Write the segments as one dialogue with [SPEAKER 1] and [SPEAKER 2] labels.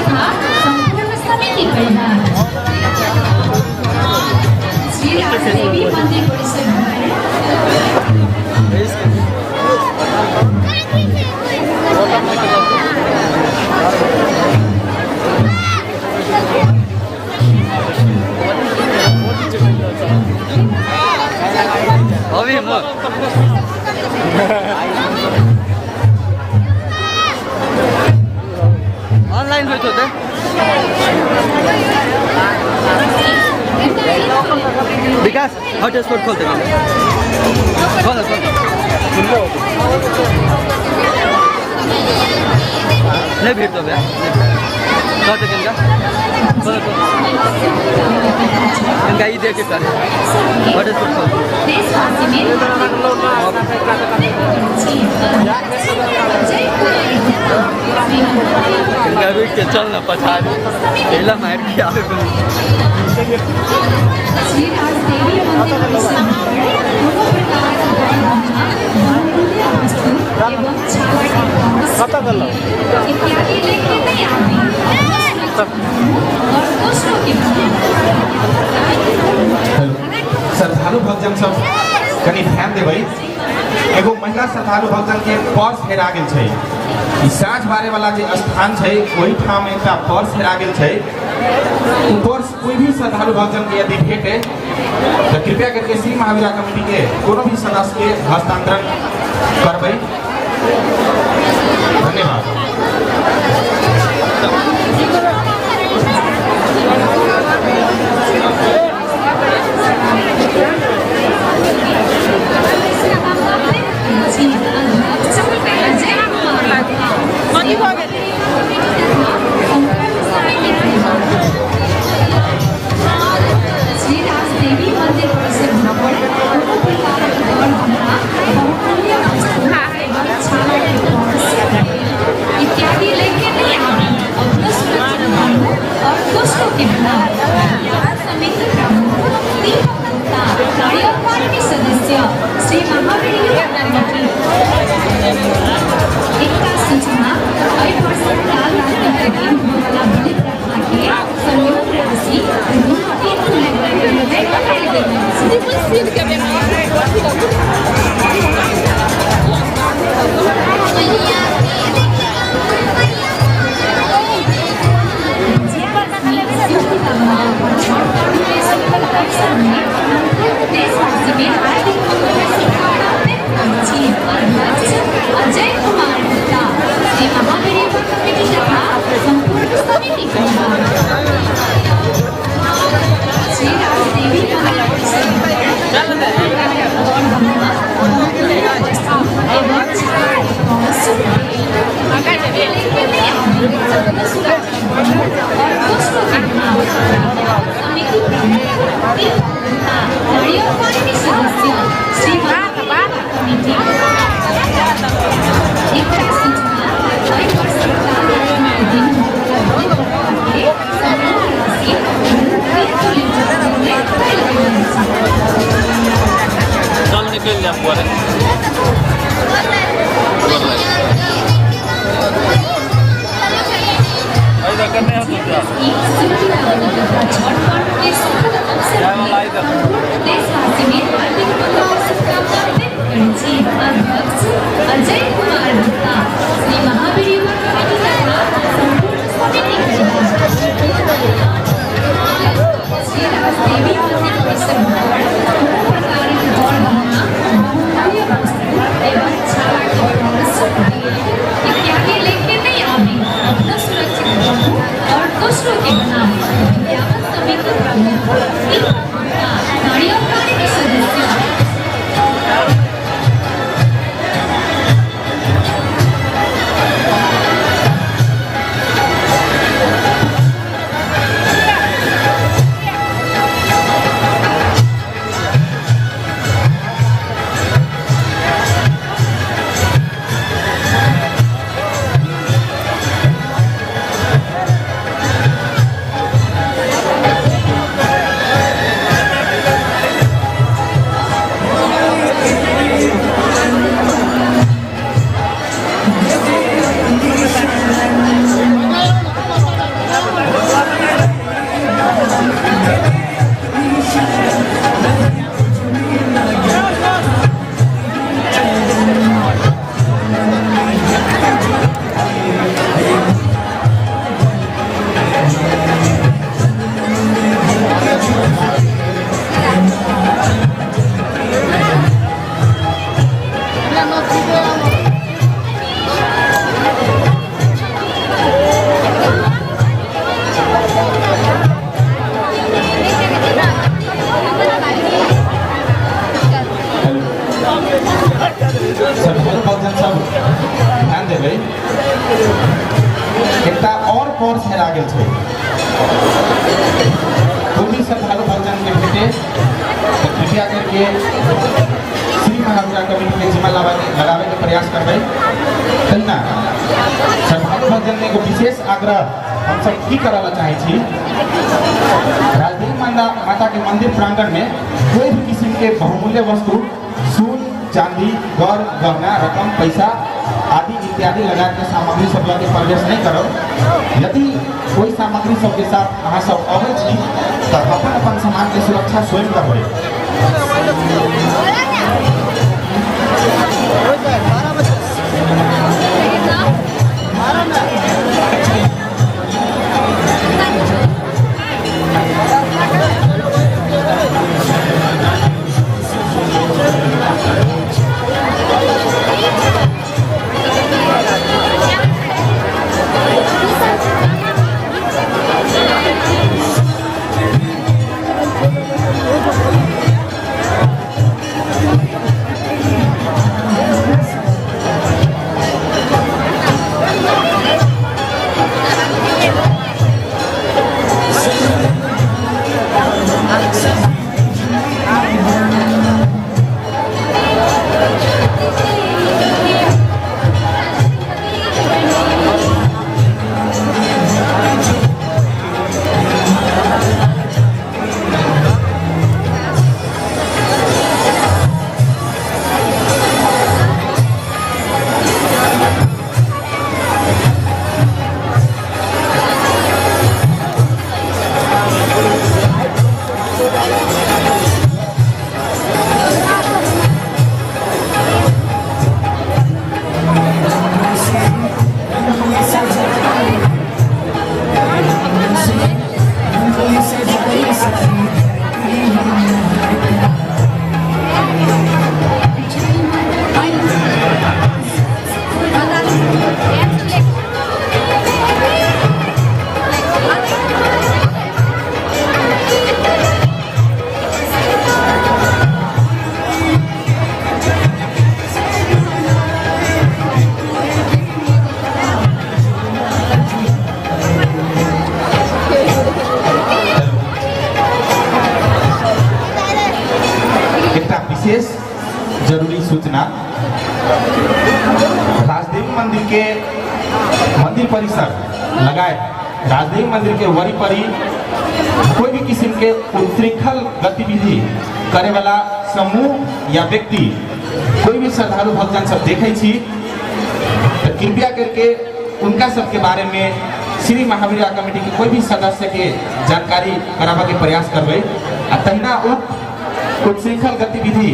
[SPEAKER 1] तथा सम्पूर्ण समिति परिवार। श्री राजदेवी मंदिर परिसर।
[SPEAKER 2] अभी म ऑनलाइन होइत होतै। विकास, हॉटस्पॉट खोलते, खोल खोल। नहीं भीड़ तो भैया कहते किनका, खोल खोल इनका, ई देख के कर हॉटस्पॉट खोल।
[SPEAKER 1] देशवासी में अजय कुमार।
[SPEAKER 2] इनका रुक के चल ना, पछाड़ी पहला मार के आवे।
[SPEAKER 1] श्री राजदेवी मंदिर परिसर में कोनो प्रकारक गहना, बहुमूल्य वस्तु एवं छाला के पर्स इत्यादि लेके नहीं आवे, अपना सुरक्षित रहू और दूसरों के बनाओ।
[SPEAKER 3] हेलो, श्रद्धालु भक्तजन सब कनि ध्यान देबै। एगो महिला श्रद्धालु भक्तजन के पर्स हेरा गेल छै। ई साँझ बारे वाला जे स्थान छै, ओहिठाम एकटा पर्स हेरा गेल छै। ओ पर्स कोई भी श्रद्धालु भक्तजन के यदि भेटे तऽ कृपया करके श्री महावीरा कमेटी के कोनो भी सदस्य के हस्तांतरण करबै। धन्यवाद।
[SPEAKER 1] जी अध्यक्ष अजय कुमार, श्री कमेटी तथा सम्पूर्ण समिति परिवार। श्री राजदेवी मंदिर परिसर पर कोनो प्रकारक गहना, बहुमूल्य वस्तु एवं छाला के पर्स इत्यादि लेके नहीं आवे, अपना सुरक्षित रहू और दूसरों के बनाओ। समिति प्रमुख दीपक गुप्ता, कार्यकारिणी सदस्य, श्री महावीर युवा कमिटी। एकटा सूचना, एहि वर्षक काल रात्रिके दिन होयवला बलि प्रथा के संयोग राशि रु 3 लीटर कयल गेल अछि। छठ पर्व के सुखद अवसर में सम्पूर्ण देशवासी में हार्दिक मंगल शुभकामना व्यक्त करैत छी। अध्यक्ष अजय कुमार गुप्ता, श्री महावीर युवा कमिटी तथा सम्पूर्ण समिति परिवार। श्री राजदेवी मंदिर परिसर में गहना, बहुमूल्य वस्तु एवं छाला के पर्स इत्यादि लेके नहीं आवे, अपना सुरक्षित रहू और दूसरों के बनाओ। समिति प्रमुख दीपक गुप्ता, कार्यकारिणी सदस्य, श्री महावीर युवा कमिटी। एकटा सूचना, एहि वर्षक काल रात्रिके दिन होयवला बलि प्रथा के संयोग राशि रु 3 लीटर निर्णय कयल गेल अछि।
[SPEAKER 2] चल, निकलि जाए पड़े।
[SPEAKER 1] ई सूचना तथा छठ पर्व के सुखद अवसर में सम्पूर्ण देशवासी में हार्दिक मंगल शुभकामना व्यक्त करैत छी। अध्यक्ष अजय कुमार गुप्ता, श्री महावीर युवा कमिटी तथा सम्पूर्ण समिति परिवार। श्री राजदेवी मंदिर परिसर पर कोनो प्रकारक गहना, बहुमूल्य वस्तु एवं छाला के पर्स, बेल्ट इत्यादि लेके नहीं आवे, अपना सुरक्षित रहू और दूसरों के बनाओ। विज्ञापन समिति प्रमुख दीपक गुप्ता, कार्यकारिणी सदस्य।
[SPEAKER 3] पर्स हेरा गेल छै। कोई भी श्रद्धालु भक्तजन के भेटे तो कृपया करके श्री महावीरा कमेटी के जिम्मा लगावे के प्रयास करबै। तहिना श्रद्धालु भक्तजन में एगो विशेष आग्रह हम सब की करऽ ला चाहै छी, राजदेवी माता के मंदिर प्रांगण में कोई भी किस्म के बहुमूल्य वस्तु सोन चांदी गौर गहना रकम पैसा आदि इत्यादि लगा के सामग्री सब लगे प्रवेश नहीं करो। यदि कोई सामग्री सबके साथ अहाँ सब अबै छी तो अपन अपन सामान के सुरक्षा स्वयं करबै। विशेष जरूरी सूचना, राजदेवी मंदिर के मंदिर परिसर लगाए राजदेवी मंदिर के वरी परी कोई भी किस्म के उच्छृंखल गतिविधि करे वाला समूह या व्यक्ति कोई भी श्रद्धालु भक्तजन सब देखे छी तो कृपया करके उनका सबके बारे में श्री महावीर कमेटी के कोई भी सदस्य के जानकारी कराबा के प्रयास करबै। आ तहिना उच्छृंखल गतिविधि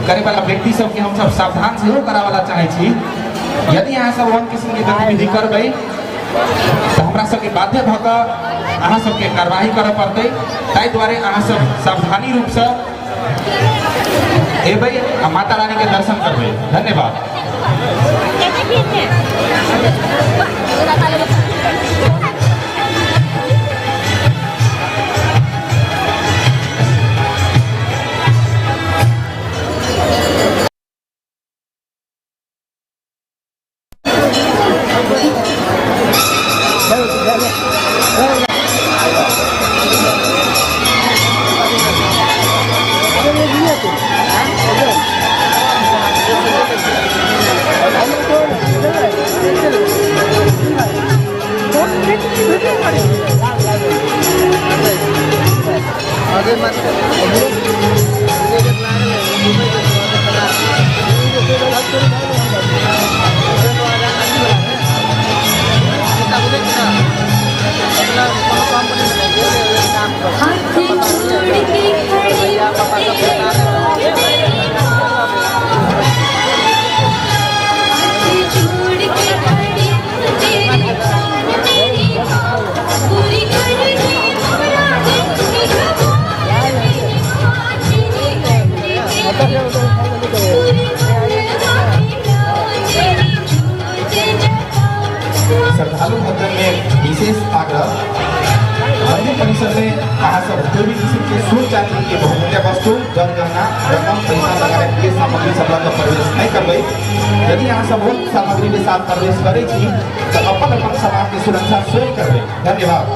[SPEAKER 3] करे वाला व्यक्ति सबके हम सब सावधान सेहो करावला चाहै छी। यदि अहाँ सब ओहन किस्म के गतिविधि करबै तो हमरा सबके बाध्य भऽ कऽ अहाँ सबके कार्रवाई करऽ पड़तै। ताहि दुआरे अहाँ सब सावधानी रूपसँ एबै आ माता रानी के दर्शन करबै। धन्यवाद। श्रद्धालु भक्तन में विशेष आग्रह, मंदिर मंदिर परिसर में अहाँ सब कोई भी किस्म के सोन चांदी के बहुमूल्य वस्तु, जल गहना, रकम, पैसा वगैरह के सामग्री सब लग प्रवेश नहीं करबै। यदि अहाँ सब वो सामग्री के साथ प्रवेश करै छी तऽ अपन अपन सामान के सुरक्षा स्वयं करबै। धन्यवाद।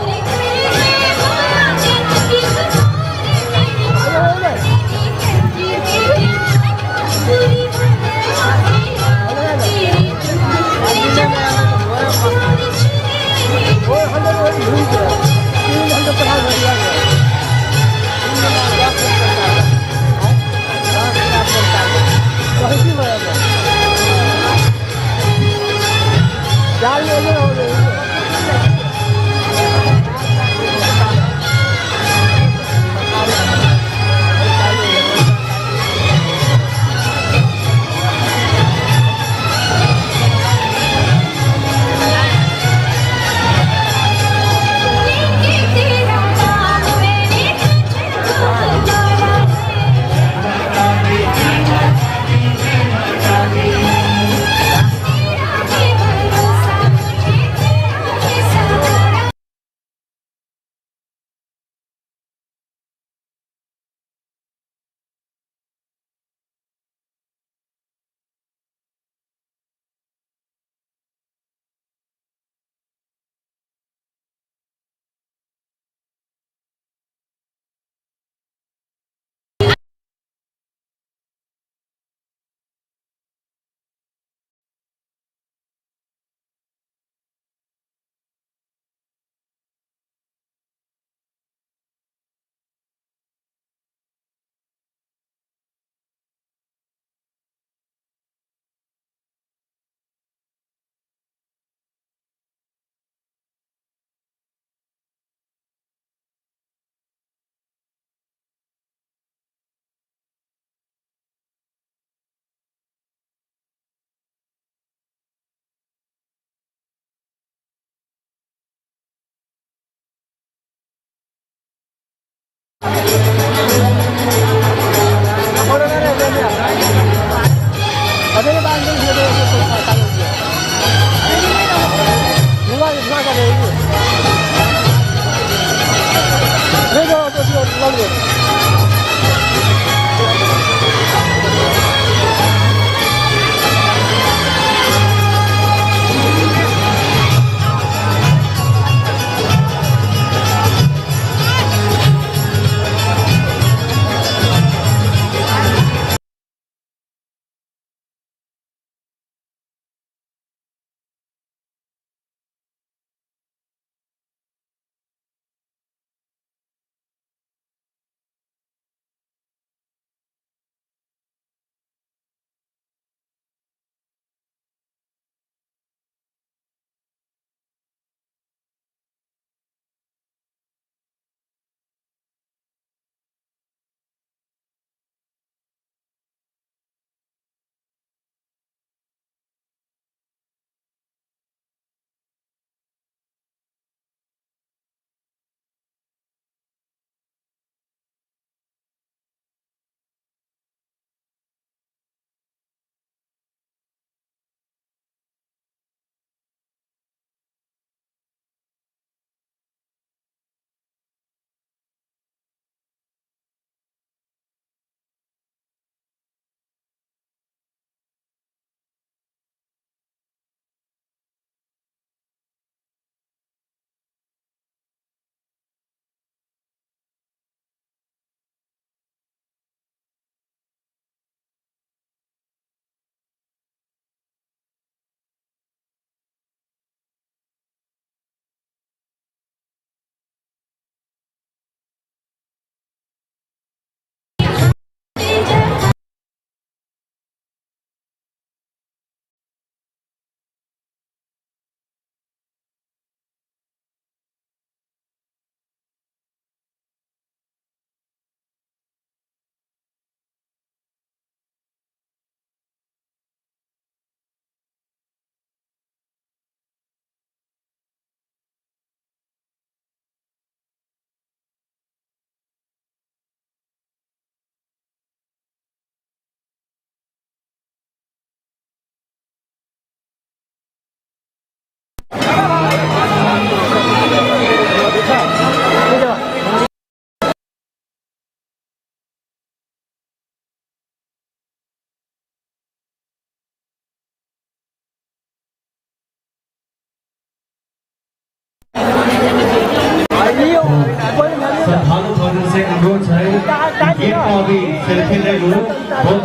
[SPEAKER 4] गेट पर अभी सेल्फी ले लू, बहुत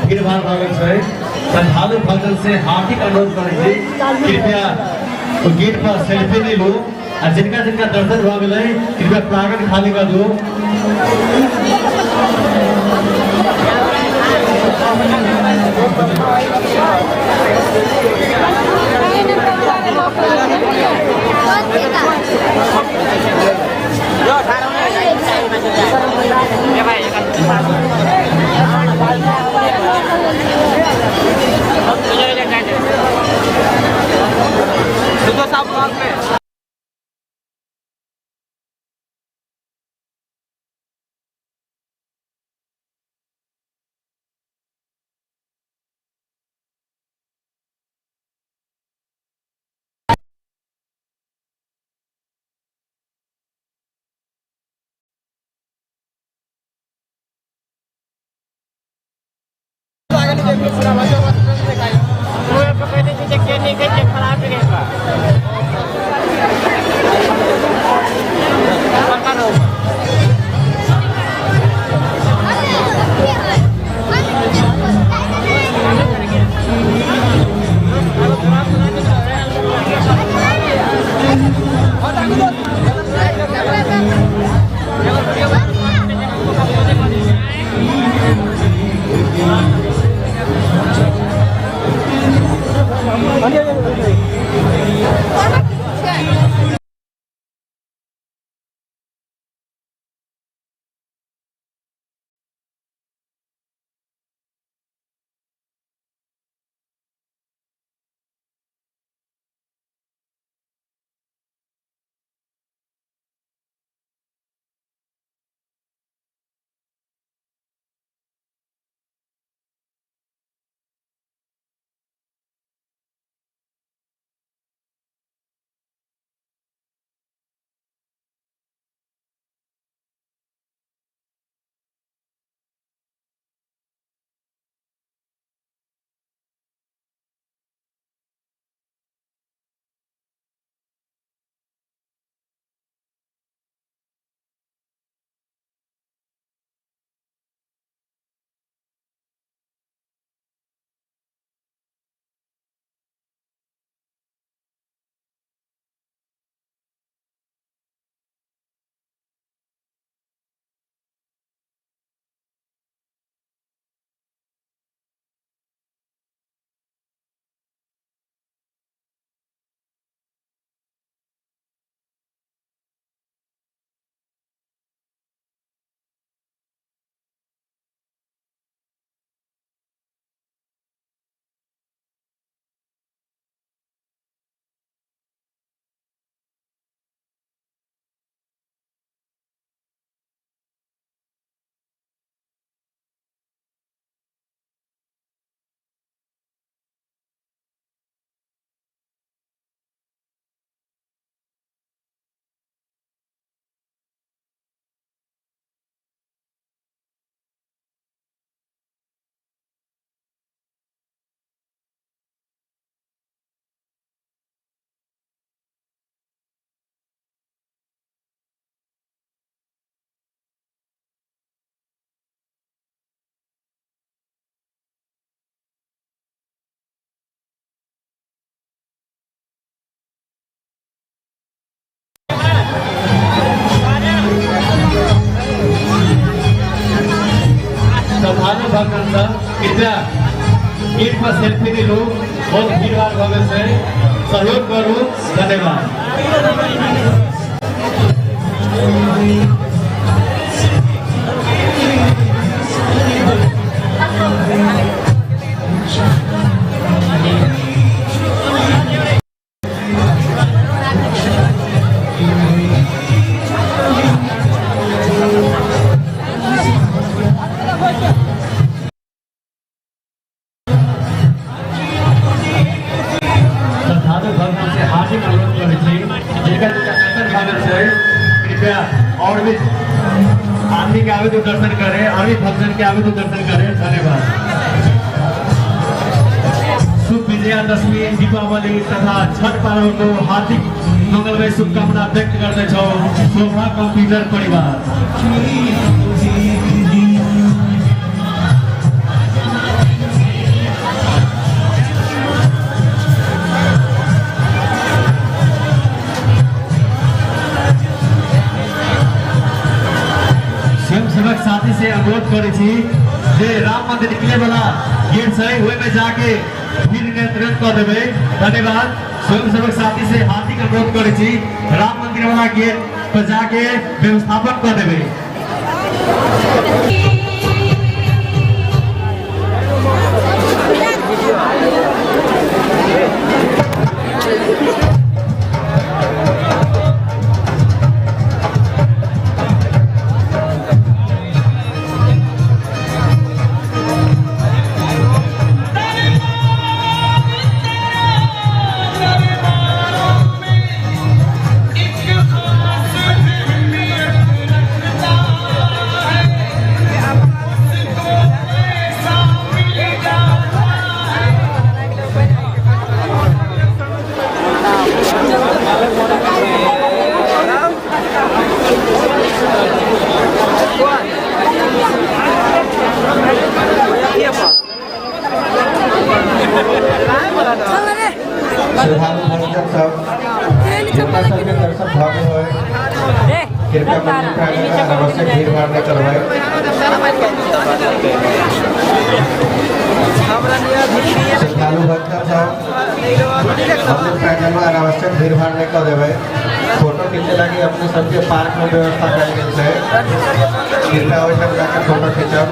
[SPEAKER 4] भीड़ भाड़ भऽ गेल छै। श्रद्धालु भक्तजन से हार्दिक अनुरोध करै छी, कृपया गेट पर सेल्फी ले लू आ जिनका जिनका दर्शन भऽ गेलै कृपया प्रांगण खाली कऽ दू। श्रद्धालु भक्तजन सब कृपया गेट पर सेल्फी ले लू, बहुत भीड़ भाड़ भऽ गेल छै, सहयोग करू, धन्यवाद। श्रद्धालु भक्त से हार्दिक अनुरोध करै छी, जिनका जिनका दर्शन भऽ गेल छै कृपया और भी आदमी के आबे तो दर्शन करे, और भी भक्तजन के आबे तो दर्शन करे, धन्यवाद। शुभ विजयादशमी, दीपावली तथा छठ पर्व को हार्दिक मंगलमय शुभकामना व्यक्त करते छौ शोभा कंप्यूटर परिवार। स्वयंसेवक साथी से अनुरोध करै छी जे राम मंदिर निकले वाला गेट छै ओहिमे जाके भीड़ नियंत्रण कऽ देबै। धन्यवाद। स्वयंसेवक साथी से हार्दिक अनुरोध करै छी राम मंदिर वाला गेट पर जाके व्यवस्थापन कऽ देबै।
[SPEAKER 5] श्रद्धालु भक्तजन सब जिनका सबके दर्शन भऽ गेल होय कृपया मंदिर प्रांगण में अनावश्यक भीड़ भाड़ नहि करबै। श्रद्धालु भक्तजन सब मंदिर प्रांगण में अनावश्यक भीड़ भाड़ नहि कऽ देबै। फोटो खींचे लागी अपने सबके पार्क में व्यवस्था कयल गेल छै, कृपया ओहिठाम जाके फोटो खींचब।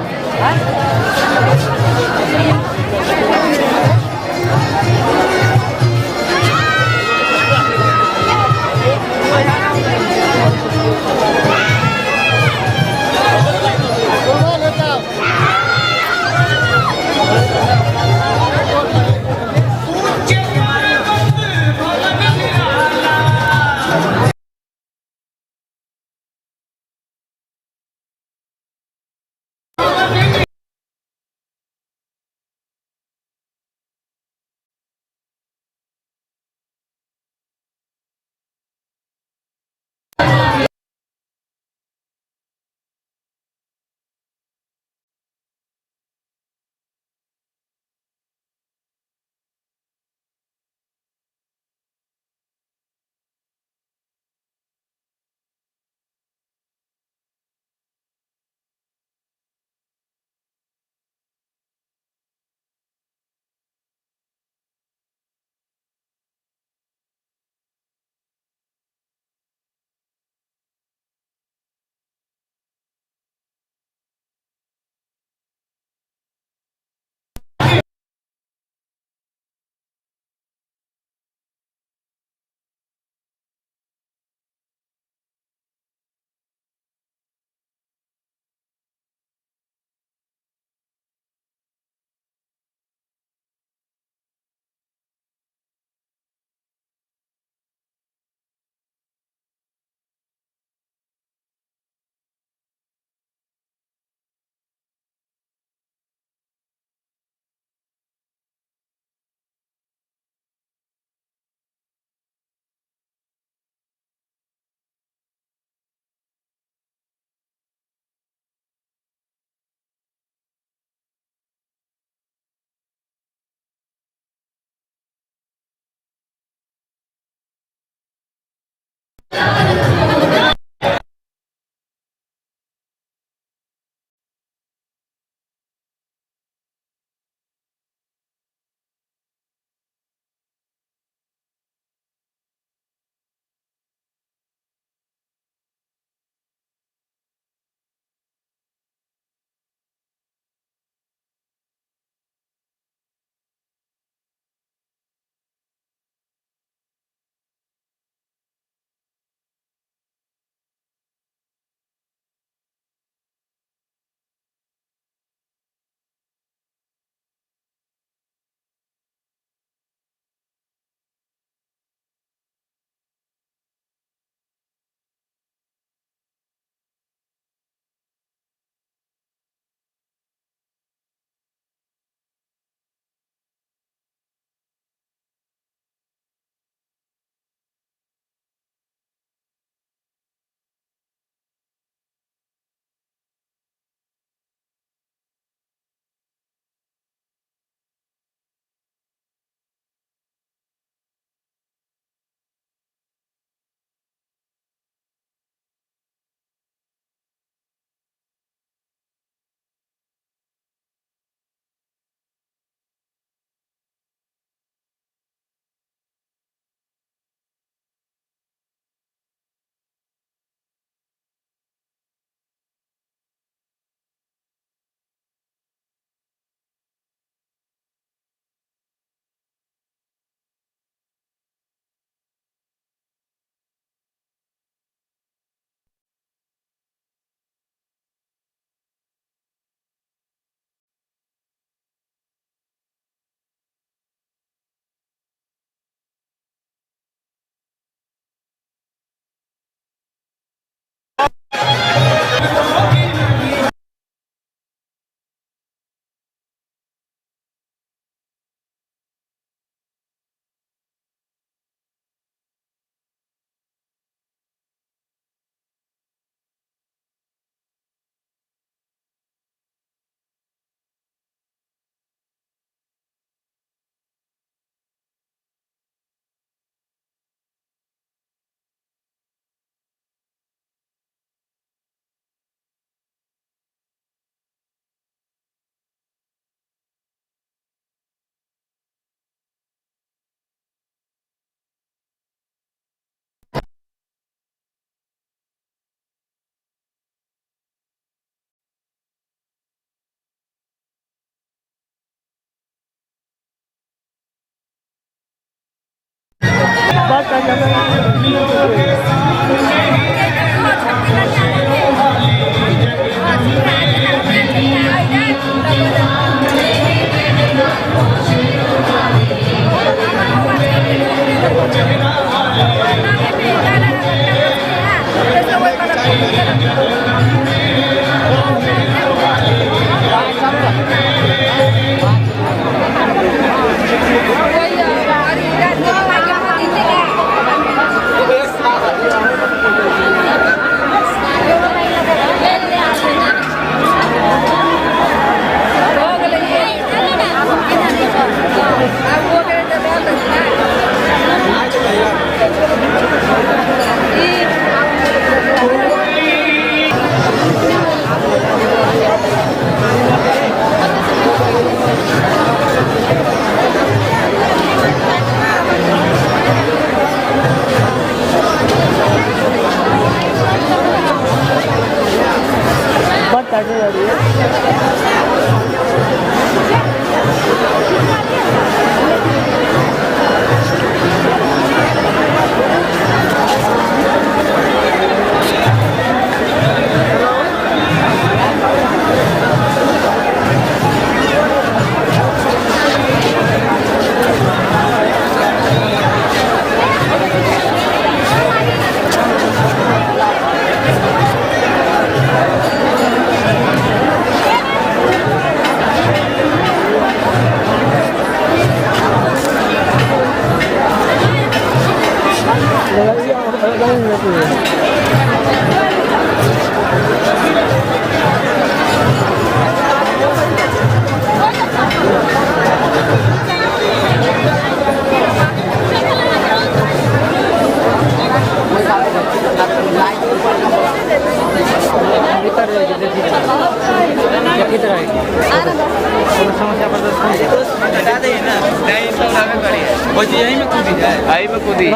[SPEAKER 2] यही में कूदी जाए, यही में कूदी,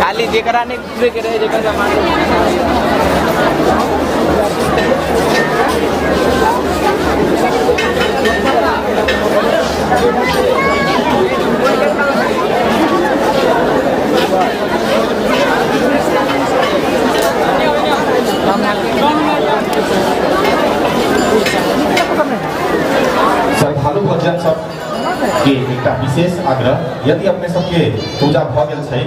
[SPEAKER 2] खाली जेकरा नहीं कूदे के रहे जेकर सामान।
[SPEAKER 3] श्रद्धालु भजन सब के एकटा विशेष आग्रह, यदि अपने सबके पूजा भऽ गेल छै,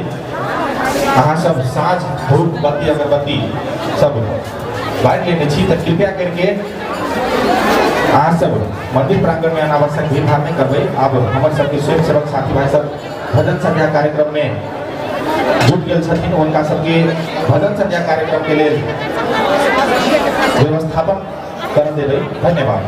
[SPEAKER 3] अहाँ सब साँझ धूप बत्ती अगरबत्ती सब बारि लेने छी तऽ कृपया करके अहाँ सब मंदिर प्रांगण में अनावश्यक भीड़ भाड़ नहीं करबै। आब हमर सबके स्वयंसेवक साथी भाई सब भजन संध्या कार्यक्रम में जुट गेल छथिन, हुनका सबके भजन संध्या कार्यक्रम के लेल व्यवस्थापन कर देबै। धन्यवाद।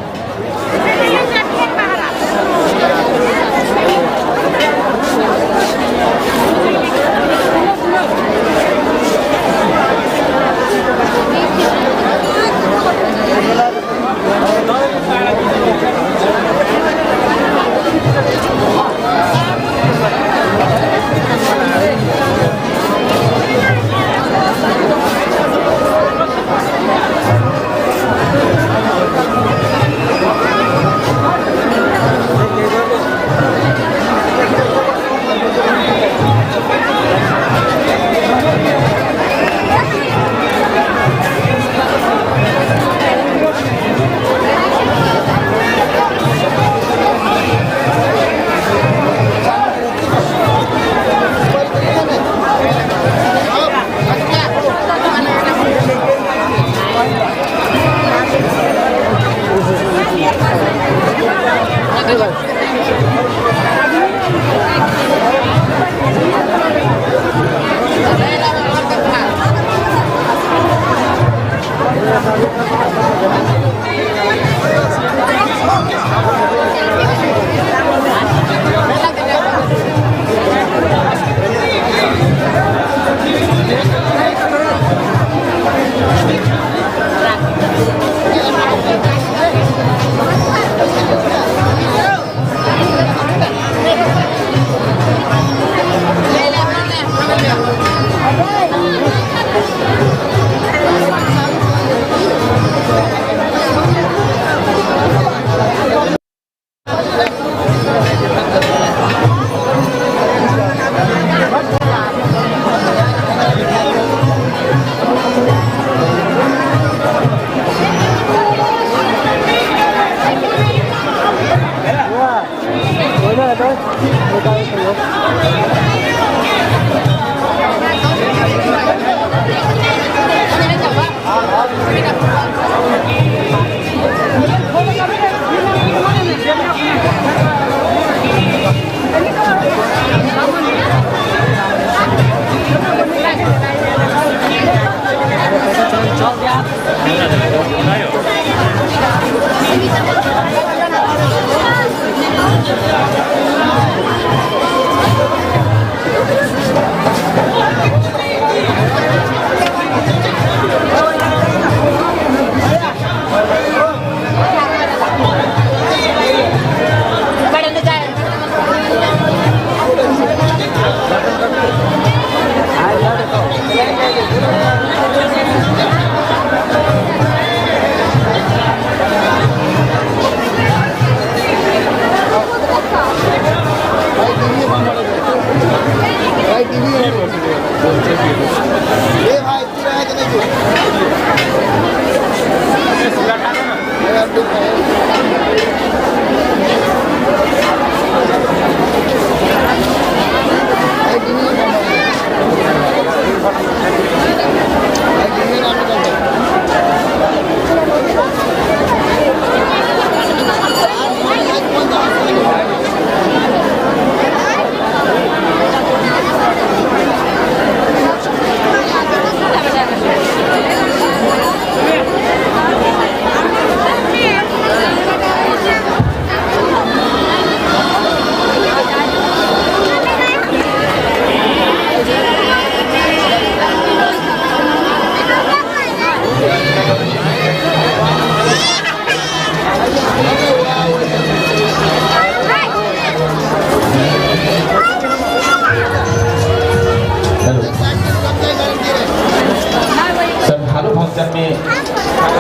[SPEAKER 3] श्रद्धालु भक्तजन में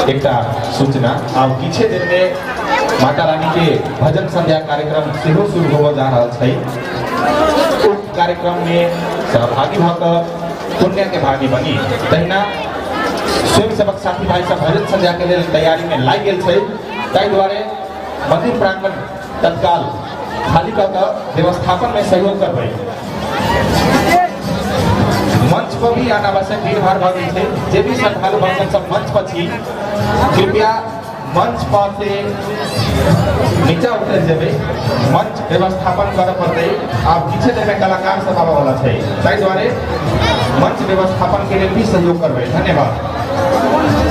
[SPEAKER 3] एकटा सूचना। आब किछे दिन में माता रानी के भजन संध्या कार्यक्रम सेहो शुरू होबऽ जा रहल छै। उक्त कार्यक्रम में सहभागी भऽ कऽ पुण्य के भागी बनी। तहिना स्वयंसेवक साथी भाई सब भजन संध्या के लेल तैयारी में लागि गेल छै, ताहि दुआरे मंदिर प्रांगण तत्काल खाली कऽ कऽ व्यवस्थापन में सहयोग करबै। मंच पर भी अनावश्यक भीड़ भाड़ भऽ गेल छै। जे भी श्रद्धालु भक्तजन सब मंच पर छी, कृपया मंच पर से नीचा उतरि जेबै, मंच व्यवस्थापन करऽ पड़तै। आब किछे देर में कलाकार सब आबऽ वाला छै, ताहि दुआरे मंच व्यवस्थापन के लेल भी सहयोग करबै। धन्यवाद।